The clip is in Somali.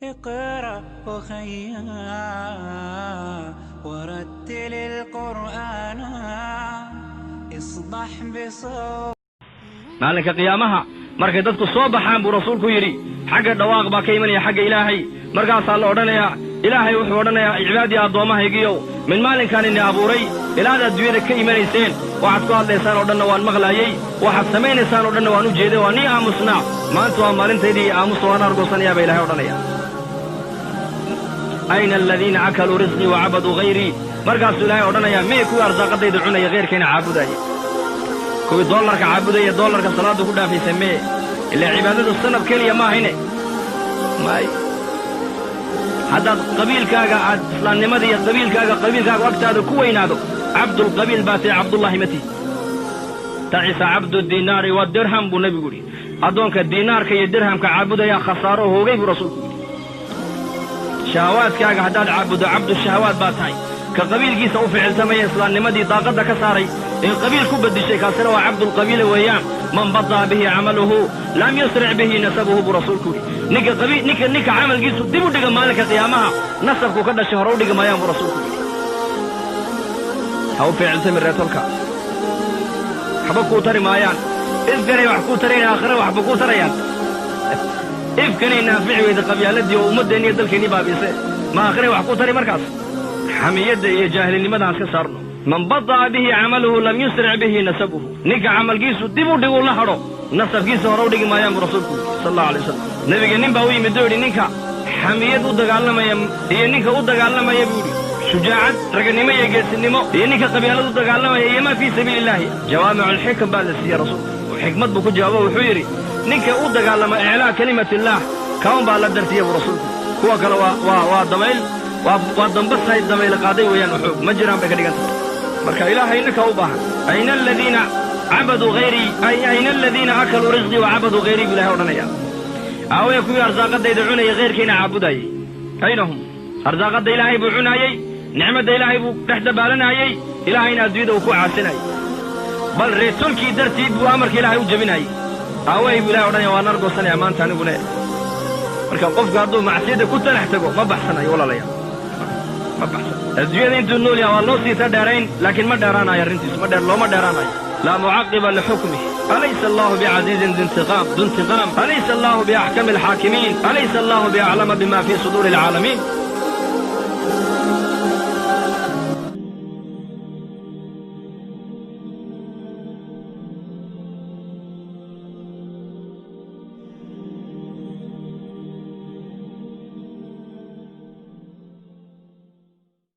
اقرأ أخيا ورتل القرآن اصدح بصوت. Maalinka qiyaamaha markay dadku soo baxaan, buu rasuulku yidhi, xagga dhawaaq baa ka imanaya xagga Ilaahay. Markaasaa la odhanayaa, Ilaahay wuxuu odhanayaa: "Cibaadii, addoommahaygiyow, min maalinkaan ini abuuray ilaad adduunyada ka imanayseen, waxaad ku hadlaysaan oo dhanna waan maqlaayey, waxaad samaynaysaan oo dhanna waan u jeeday, waa nii aamusnaa. Maanta waa maalintaydii aamusa, waan argoosanayaa," baa Ilahay odhanaya. "أين الذين أكلوا رزقي وعبدوا غيري?" Markaasuu Ilaahay odhanayaa: "Meye kuwii arsaaqadayda cunaya, khayrkayna caabudaya, kuwii dollarka caabudaya, dollarka salaaddu ku dhaafaysa mee? Ilaa cibaadadu sanab keliya maahayne." May, haddaad qabiilkaaga aad islaamnimada iyo qabiilkaaga agtaada ku weynaado, cabdulqabiil baa tae, Cabdullaahi mati. "تعس عبد الدينار والدرهم," buu nebigu yidhi. Addoonka diinaarka iyo dirhamka caabudaya khasaaro, hoogay, buu rasuulku yidhi. Shahawaadkaaga haddaad caabuddo, cabdu shahawaad baa tahay. Ka qabiilkiisa u ficiltamaya, islaamnimadii daaqadda ka saaray ee qabiil ku beddishay, kaasina waa cabdulqabiila weeyaan. "من بطأ به عمله لم يسرع به نسبه," buu rasuulku yidhi. Ninka camalkiisu dib u dhiga, maalinka qiyaamaha nasabku ka dhashay hore u dhigi maayaan, buu rasuulku yidhi. Ha u ficiltami reetolka, waxba kuu tari maayaan. Ifkanay wax kuu tarayn, aakhire waxba kuu tarayaan? Ifkanay naafici weyda qabyaaladii oo ummaddeenni iyo dalkeennii baabiise, ma aakhiray wax kuu tari? Markaas xamiyadda iyo jaahilnimada aan iska saarno. "من بطأ به عمله لم يسرع به نسبه." Ninka camalkiisu dib u dhiguu la hadho, nasabkiisa hore u dhigi maayaan, buu rasuulku yidhi, sal allahu alay wasalam. Nebiga nin baa u yimid oo yidhi: "Ninka xamiyad u dagaalamaya iyo ninka u dagaalamaya," buu yidhi, "shujaacad, raganimo iyo geesinimo, iyo ninka qabyaalad u dagaalamaya, iyo maa fii sabiili illaahi?" Jawaamicu alxikam baa la siiyey rasuulku. Xikmad buu ku jawaabo. Wuxuu yidhi: "Ninka u dagaalama إعلاء كلمة الله, kaun baa la dartiya," buu rasuulku. Kuwa kale waa dabayl, waa dambasahay dabayl qaaday weeyaan, waxoog ma jiraan bay ka dhigan tahay. Marka Ilaahay ninka u baahan. "أين الذين عبدوا غيري؟ أين الذين أكلوا رزقي وعبدوا غيري?" buu Ilahay odhanaya. Aawaya kuwii arsaaqadayda cunaya, khayrkayna caabudayay? أين هم? Arsaaqadda Ilaahay buu cunaayey, nicmadda Ilaahay buu dhex dabaalanayey, Ilaahayna adduunyada uu ku caasinayay, bal reetolkii dartiid buu amarka Ilaahay u jebinayey. "Aaway?" buu Ilahay odhanaya. Waan argoosanaya maanta anigune. Marka qofku hadduu macsiyadda ku talax tago, ma baxsanayo, walaalayaal, ma baxsan. Adduunyada intuu nool yaha waa loo siita dheerayn, laakiin ma dheeraanayo arrintiisu, ma dheer, looma dheeraanayo. لا معقب لحكمه. أليس الله بعزيز ذي انتقام ذو انتقام؟ أليس الله بأحكم الحاكمين؟ أليس الله بأعلم بما في صدور العالمين؟